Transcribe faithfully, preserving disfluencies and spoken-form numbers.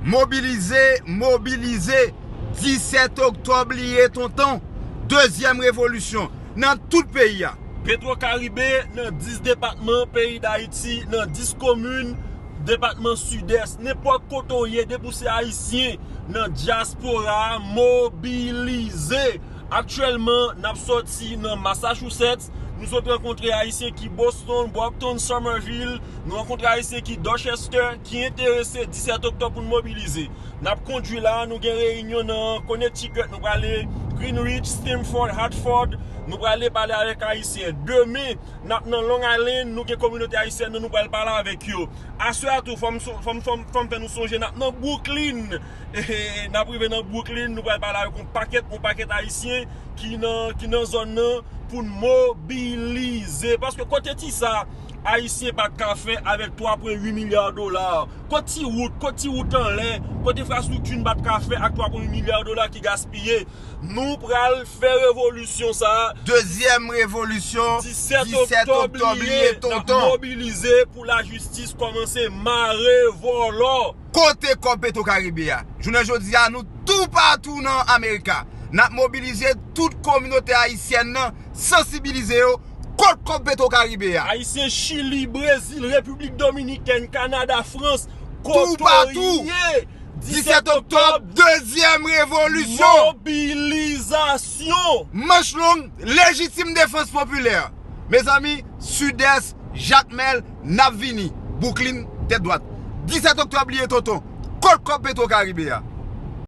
Mobilize, mobilize. Disèt oktòb li ye, tonton. Dezyèm revolisyon nan tout peyi a. Petro Caribe nan dis depatman peyi Dayiti, nan dis komin depatman Sidès. Nenpòt kote w ye, depi w se Ayisyen nan dyaspora a, mobilize. Aktyèlman, n ap sòti nan Massachusetts. Nou sot rankontre Ayisyen ki Boston, Brockton, Somerville. Nou rankontre Ayisyen ki Dorchester, ki enterese disèt oktòb pou n mobilize. N ap kondui la, nou gen reyinyon nan Connecticut, nou prale Greenwich, Stamford, Hartford. Nou prale pale avèk Ayisyen. Demen, n ap nan Long Island, nou gen kominote ayisyèn nan, nou pral pale avèk yo. Aswè a tou, fò m so- fò m- fò m- fò m fè nou sonje, n ap nan Brooklyn. N ap rive nan Brooklyn, nou pral pale avèk yon pakèt, yon pakèt Ayisyen ki nan, ki nan zòn nan pou n mobilize. Paske kote ti sa Ayisyen pa t ka fè avèk twa pwen uit milya dola? Kot ti wout, kot ti wout anlè, kot enfrastrikti n pa t ka fè ak twa pwen uit milya dola ki gaspiye? Nou pral fè revolisyon sa a. Dezyèm revolisyon, disèt oktòb li ye, tonton. N ap mobilize pou lajistis kòmanse mare vòlò. Kote kòb Petro Caribe a? Jounen jodi a, nou toupatou nan Amerika. N ap mobilize tout kominote ayisyèn nan, sansibilize yo. Kot kòb Petro Caribe a? Ayisyen Chili, Brezil, Repiblik Dominikèn, Kanada, Frans, kote w ye, disèt oktòb, dezyèm revolisyon. Mobilizasyon. Manch long, lejitim defans popilè. Mezanmi, Sidès, Jakmèl, n ap vini. Brooklyn, tèt dwat. Disèt oktòb li ye, tonton. Kot kòb Petro Caribe a?